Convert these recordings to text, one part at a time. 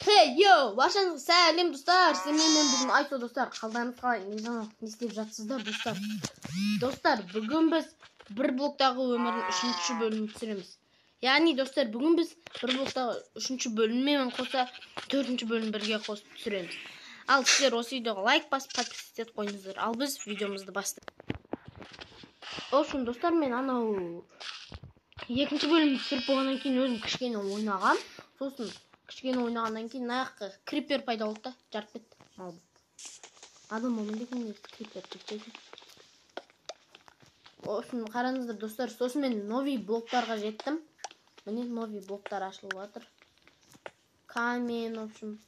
Hey yo, баршаңызға сәлем достар. Сіздермен бүгін Айсо достар. Қалдарыңыз қалай? Не жаңалық, не істеп жатсыздар достар? Достар, бүгін біз бір блоктағы өмірдің 3-ші бөлімін түсіреміз. Яғни достар, бүгін біз бір блоктағы 3-ші бөліммен қоса 4-ші бөлім бірге қосып түсіреміз. Ал сіздер осы видеоға лайк басып, подписаться етіп қойыңыздар. Ал біз видеомызды бастайық. В общем, достар, мен анау 2-ші бөлімді түсіріп болғаннан кейін өзім кішкене ойнағам. Сосын кішкене ойнағаннан кейін мына жаққа крипер пайда болды да, жарып кетті. Мал болды. Адам болмайды екен негізі, крипер кетпейді. В общем, қараңыздар достар, сосын мен новый блоктарға жеттім. Міне новый блоктар ашылып жатыр. Камень, в общем.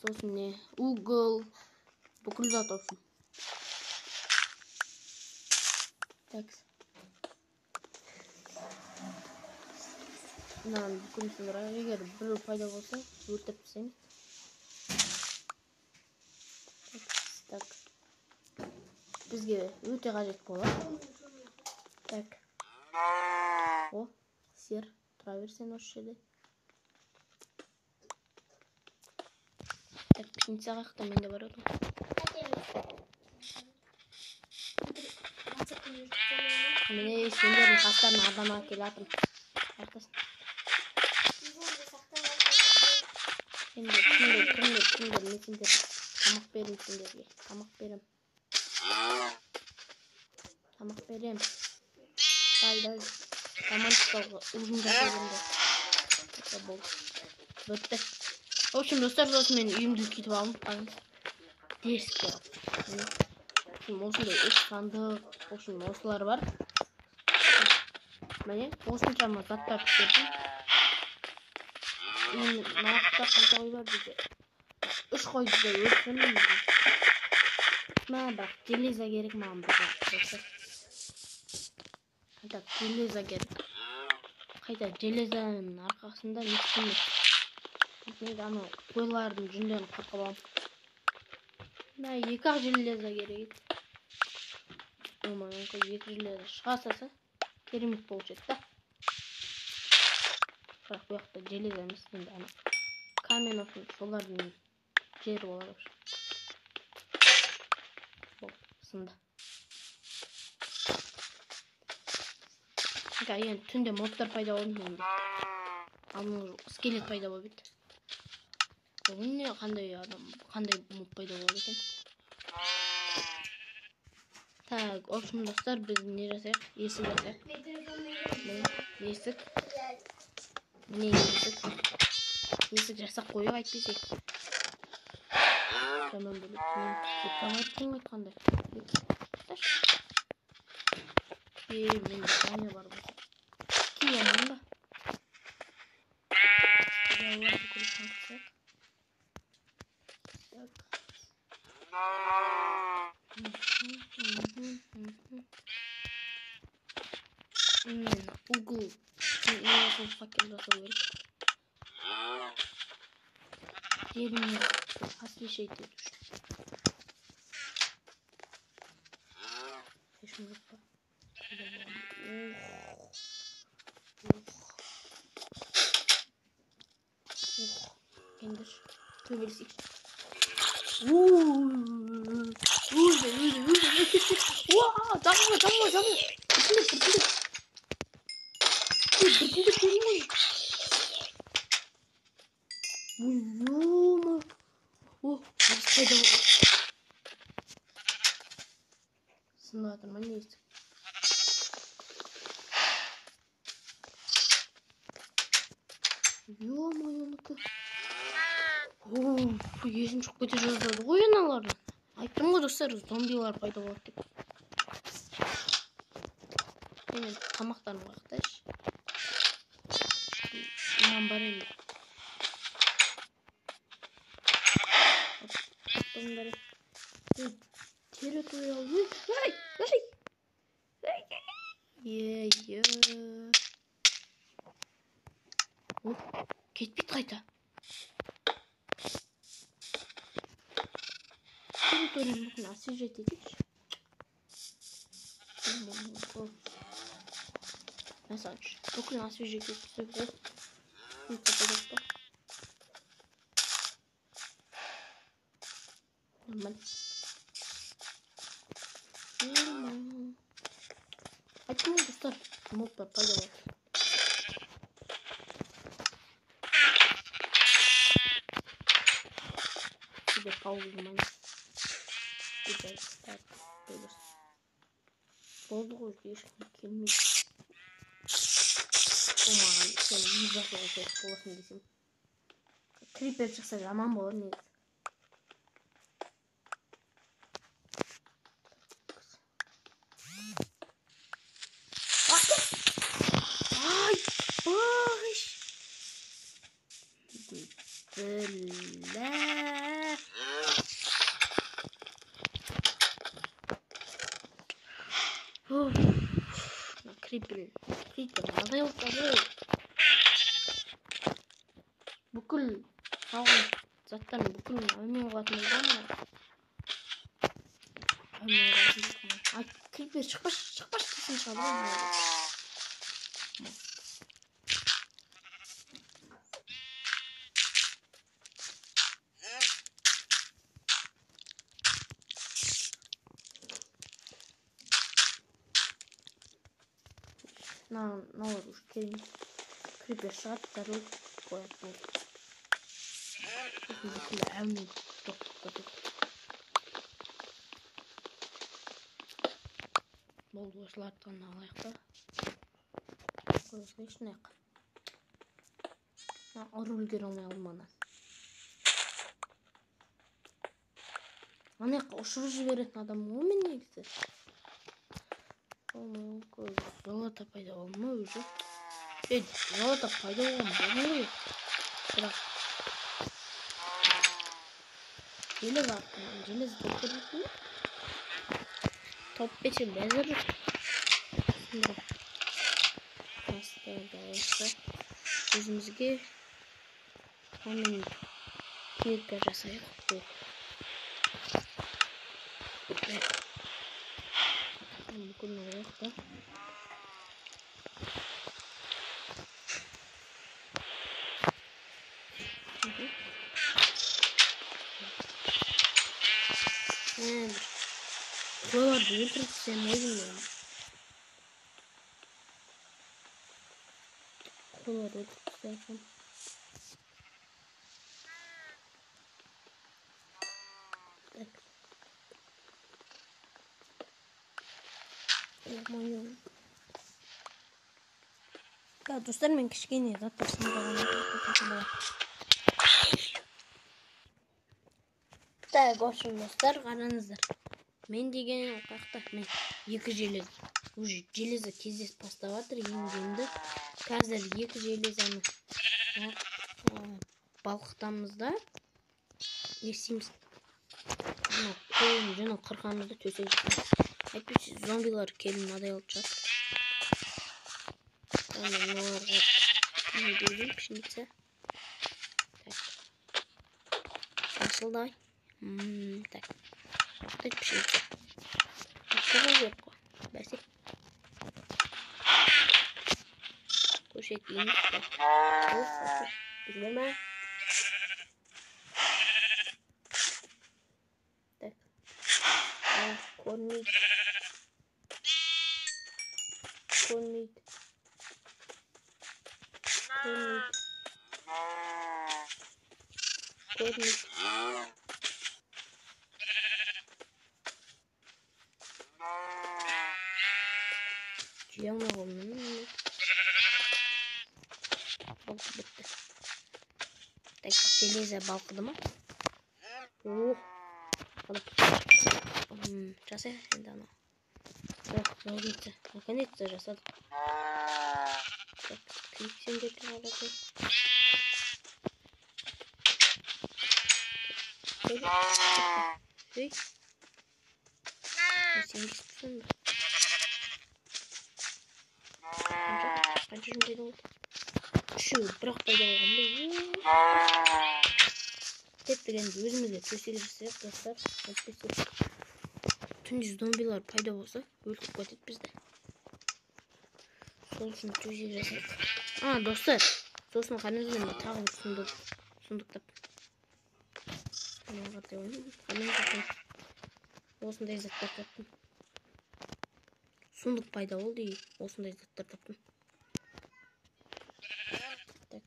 Сосын не, угол, бүкіл зат, в общем. Так. Мынаны бүкіл сындырайық. Егер біреу пайда болса, өлтіріп тастаймыз. Так. Бізге өте қажет болады. Так. О, сер, тұра бер сен осы жерде. Так, пшеница қаяқта? Менде бар еді ғой. Міне сендердің қастарына адам әкеле жатырмын. Артасың. Сендер, кімдер, кімдер, мен сендер тамақ берем сендерге. Тамақ берем. Тамақ берем. Дай, дай. Романтикалық ужин жасай беріңдер. Болды. Бітті. В общем, достар, сосын мен үйімді үлкейтіп алдым. Қараңыз. Дерзкий. Осындай үш сандық, в общем, осылар бар. Міне, осыншама заттар түсірдім. Мына жақта қанша қой бар бізде? 3 қойды да өлтіремін бүгін. Мә, бірақ железо керек маған бүгін, достар. Қайта железо керек. Қайта железоның арқасында не істеймін? Мен анау қойлардың жүндерін қырқып аламын. Мә, 2-ақ железо керек еді. Оман, 2 железо шыға салса керемет болушы еді да. Бірақ бұл жақта железо емес, енді ана камень, общем, солардың жері болады, общем. Болды, сынды. Енді түнде мобтар пайда болды енді. Анау скелет пайда болып еді. Бүгін не қандай адам, қандай моб пайда болады екен? Так, в общем, достар, біз не жасайық? Есік жасайық. Міне, есік. Міне есік. Есік жасап қояйық әйтпесе. Жаман бөлек. Мен кетіп айтқандай. Мен броня бар болса. Кие алмаймын ба? Так. Угол. Не факел жасау керек. Жерін освещать ету үшін. Ешкім жоқ па? Ух. Ендір. Төбелесейікші. Уа, жағылма, жағылма, жағылма. Біртіндеп, біртіндеп. Біртіндеп көрдің ғой. Ой, ё-моё. О, арыс пайда болды. Сынып жатыр ма, не естік? Ё-моё, ныкі. Оф, есім шығып кете жаздады ғой аналардан. Айттым ғой достар, зомбилар пайда болады деп. Мен тамақтарым қаяқтайшы. Мынам бар енді. Территория. Ай, ай. Е, е. О, кетпейді қайта. Территорияны мүмкін освежать етейікші. Мәселен, бүкіл освежать етсек, Пшеница пайда болды. Нормально. Нормально. Айттым ғой, достар, мобтар пайда болды. Себе паузу внимание. Болды ғой, ешкім келмейді. Ол маған сен мұз жасауға керек боласың десем. Крипер шықса жаман болады негізі. Ай, бағыш. Бля. Крипер, крипер, мынадай болып қалды. Бүкіл салған заттардың бүкілін әумен қылатын болған ба? Әумен қылатын болған. Ай, крипер шықпашы, шықпашы десең шығады ғой. Мыналар уже керек. Крипер шығады, дәру қояды болды. Сосын бүкіл әумен жоқ болып кетеді. Болды, осыларды ғана алайық та. Қоя салайықшы мына жаққа. Мына ұрып үлгере алмай қалдым ана. Ана жаққа ұшырып жіберетін адаммын ғой мен негізі. Золото пайда болды ма уже? Золото пайда болған болды ғой. Бірақ железо артынан железо тауып бермейсің бе? Тауып берсем базар жоқ. Тасты өзімізге камень кирка жасайық. Бүкіл алайық та. Қойларды өлтіріп тастаймын ғой деймін. Қойларды өлтіріп тастайық. Так. Достар, мен кішкене заттар сындырған. Так, в общем, достар, қараңыздар. Мен деген қаяқта мен екі железо. Уже железо кездесіп бастап жатыр енді. Қазір екі железоны балқытамыз да не істейміз? Мына қойын жүнін қырқамыз да төсек жасаймыз. Әйтпесе зомбилар келіп мынадай алып жатыр. Мыналарға не берейін, пшеница. Так. Асыл давай. Так. Так, пшеница. Қыру керек қой. Бәсе. Көрсетейін. Жіберме. Так. Көрмейді. Көрмейді. Көрмейді. Көрмейді. Жей алмай қалдым. Болды, бітті. Так, железо балқыды ма? О, жасайық енді анау. Ножницы. Наконец-то жасадық. Так, киіп сендерді. Ей. Сен кесіп тұрсың ба? Қанша жүн пайда болды? Үшеуі бірақ пайда болған ба? Кеттік енді өзімізге төсек жасайық, достар. Әйтпесе түнде зомбилар пайда болса, өлтіріп кетеді бізді. Сол үшін төсек жасайық. А, достар, Сосын қараңыздар, мен тағы бір сундук таптым. Қараңыздар, осындай заттар таптым. Сундук пайда болды, и осындай заттар таптым. Так.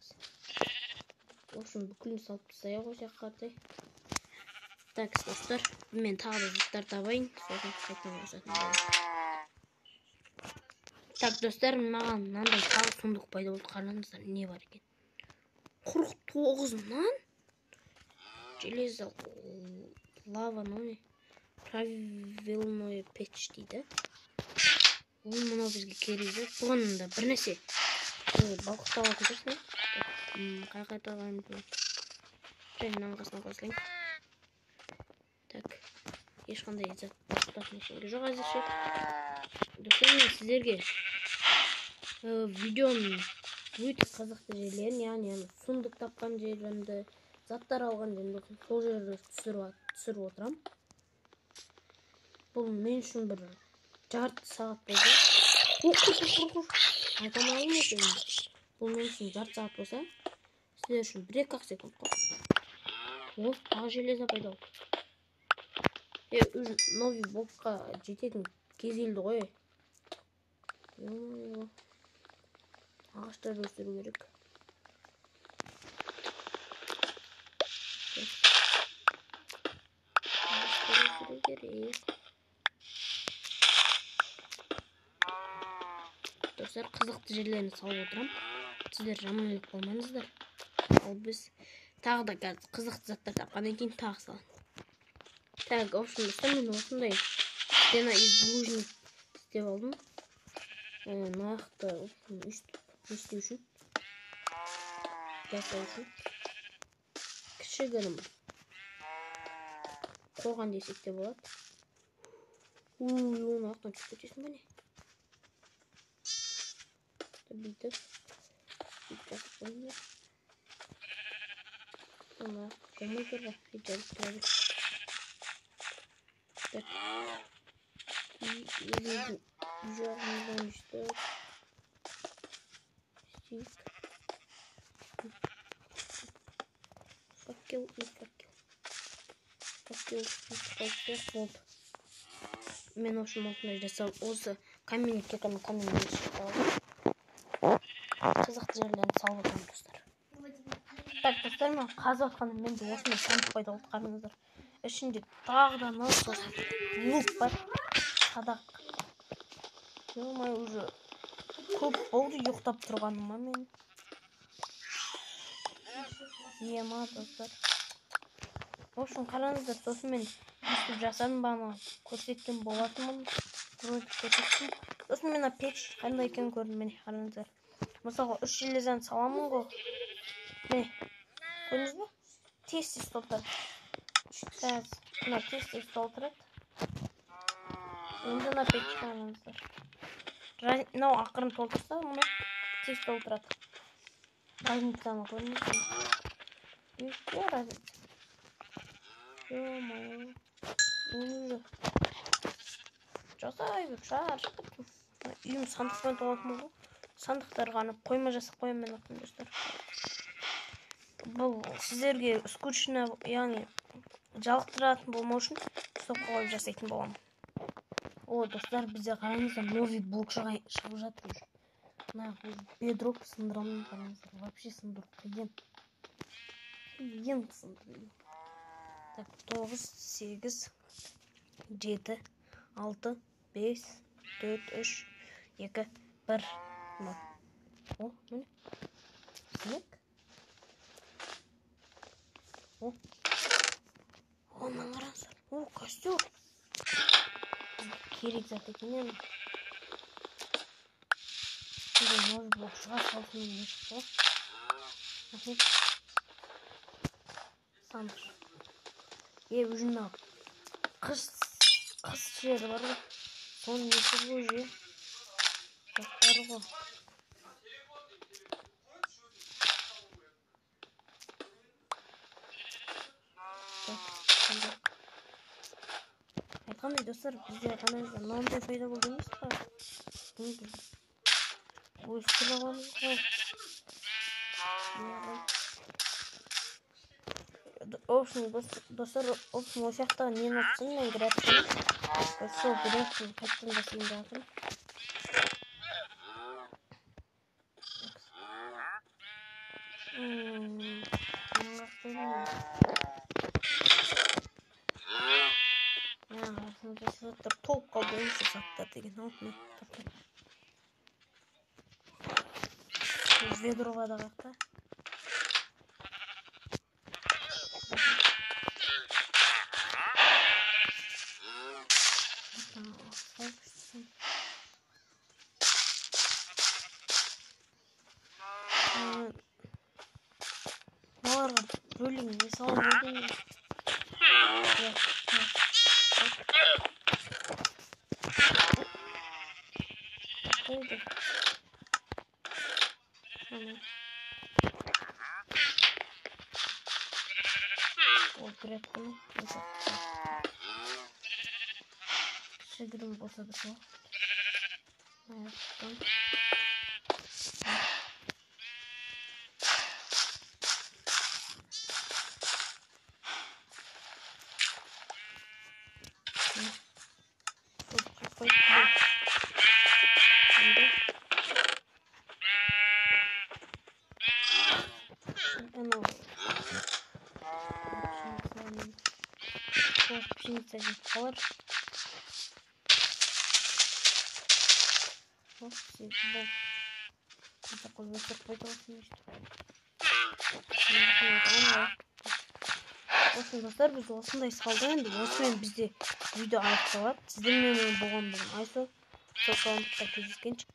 В общем, бүкілін салып тастай қойсақ қаратай. Так, достар, мен тағы да заттар табайын, сосын қайтадан қосатын боламын. Так, достар, маған мынандай тағы сундук пайда болды. Қараңыздар, не бар екен. 49 нан железо, лава, ну не, правильное печь дейді. Ол мынау бізге керек зат. Бұған да бір нәрсе. Балқытып алатын шығарсың, иә? Қай қайта аламын бұны? Жай мынаның қасына қосылайын. Так, ешқандай зат балқытатын ештеңе жоқ әзірше. Достар, мен сіздерге видеоның өте қызықты жерлерін, яғни сундук тапқан жерімді, заттар алған жерімді, сол жерді түсіріп отырамын. Бұл мен үшін бір жарты сағат болса, айта алмаймын екен. Бұл мен үшін жарты сағат болса, сіздер үшін бір-екі-ақ секунд қой. Ол тағы железо пайда болды. Уже новый блокқа жететін кез келді ғой. Ё-моё. Ағаштарды өсіру керек. Ағаштарды өсіру керек. Достар, қызықты жерлерін салып отырамын. Сіздер жаман ойлап қалмаңыздар. Ал біз тағы да қазір қызықты заттар тапқаннан кейін тағы саламын. Так, в общем, достар, мен осындай стена из булыжник істеп алдым. Нақты, в общем, өйстіп не істеу үшін, жасау үшін кішігірім қорған десек те болады. Уй, оның артынан түсіп кетесің бе не? Бүйтіп, бүйтіп жасап қояйын да. Ана, болмай тұр ғой, бүйтіп жазып тұра бер. Так. И өзіміздің үй жағымыздан өйстіп істейік. Факел и факел. Факел қойып болды. Мен в общем осындай жасап, осы камень кеканы камень шығып алып, қызықты жерлерін салып отырмын, достар. Так, достар, мен қазып жатқанда менде осындай сандық пайда болды, қараңыздар. Ішінде тағы да мынау сосын лук бар, садақ. Ё-моё, уже көп болды ұйықтап тұрғаныма мен. Ема, достар. В общем, қараңыздар, сосын мен өстіп жасадым, бағана көрсеткен болатынмын. Вроде көрсеттім. Сосын мен ана пеш қандай екенін көрдім, міне, қараңыздар. Мысалға, 3 железаны саламын ғой. Міне, көрдіңіз бе? Тез-тез толтырады. Қазір мына тез-тез толтырады. Енді мына пеш қараңыздар. Мынау ақырын толтырса, мына тез толтырады. Разницаны көрдіңіз бе? Үлкен разница. Ё-моё. Мен уже жасай беріп шаршап кеттім. Үйім сандықпен толатын болды. Сандықтарға ана қойма жасап қоямын мен ақтым, достар. Бұл сіздерге скучно, яғни жалықтыратын болмау үшін стопқа қойып жасайтын боламын. О, достар, бізде қараңыздар, новый блок шығып жатыр уже. Мына бедрок сындырамын, қараңыздар, вообще сындыру қиын. Қиын сындыру. Так, 9, 8, 7, 6, 5, 4, 3, 2, 1, 0. О, міне. Снег. О. О, мына қараңыздар. О, костер. Керек зат екен енді. Енді новый блок шыға салысымен не шықты ғой. Рахмет. Сандық. Уже мынау қыс жері бар ғой. Соның несі бұл уже? Заттары ғой. Так, сандық. Айтқандай, достар, бізде қараңыздар, мынандай пайда болды емес па? Бұны біз өсіріп аламыз ғой. В общем, достар, в общем, осы жақта нені ұтсам мен грядканы. Сол грядканы қайтадан жасайын деп жатырмын. Заттар толып қалды осы заттар деген. Ведро да қаяқта? Мыналарға бөлек не салып қойдым? Қойды. Ол грядканы кішігірім болса да сол. Аяқтан. Пшеница жетіп қалар. Осыны достар, біз осындай салдық. Енді осымен бізде видео аяқталады. Сіздермен болған бүгін Айсо. Сол саламатта кездескенше.